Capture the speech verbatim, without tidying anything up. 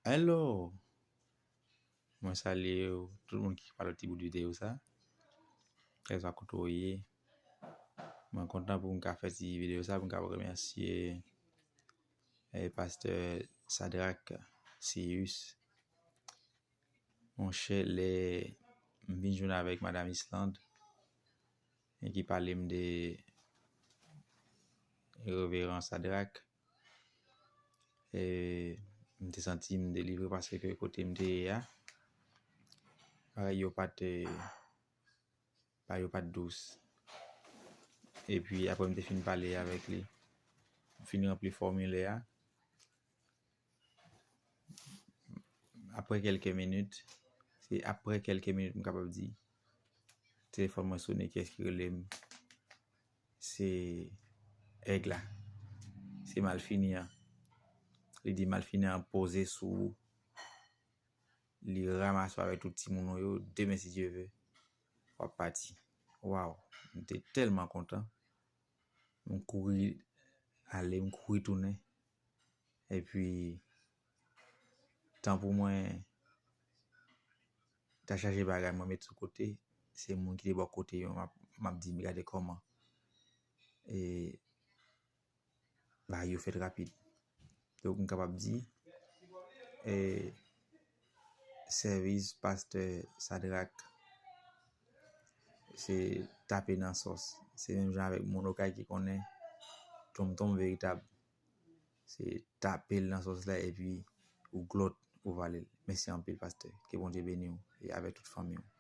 Hello! Mwen salye w, tout moun ki pa lòt ti bout videyo sa. Kèlkeswa kote w ye. Mwen kontan pou m ka fè ti videyo sa, pou m ka remèsye eh, pastè Sadrac Seyus. Monchè, lè m vin jwenn avèk Madam Islande, e ki pale m de Reveran Sadrac, e m te santi m delivre paske kote m te ye a, bagay yo pa t, bagay yo pa t dous. Epi apre m te fin pale avèk li, m fin ranpli fòmilè a. Apre kèlke minit, se apre kèlke minit m kapab di, telefòn mwen sone, kiyès ki rele m? Se èg la. Se malfini an. Li di malfini an poze sou ou. Li ranmase w avèk tout timoun ou yo. Demen, si Dye ve, w ap pati. Waw, m te tèlman kontan. M kouri ale, m kouri tounen. Epi, tan pou mwen ta chaje bagay mwen met sou kote, se moun ki te bò kote yo, m ap, m ap di, "Gade kòman." E, bagay yo fèt rapid. Donk, m kapab di, e, sèvis pastè Sadrac, se tape nan sòs. Se menm jan avèk moun Okay ki konnen tonmtonm veritab. Se tape l nan sòs la epi ou glòt, ou vale l. Mèsi anpil, pastè. Ke Bondye beni w e avèk tout fanmi w.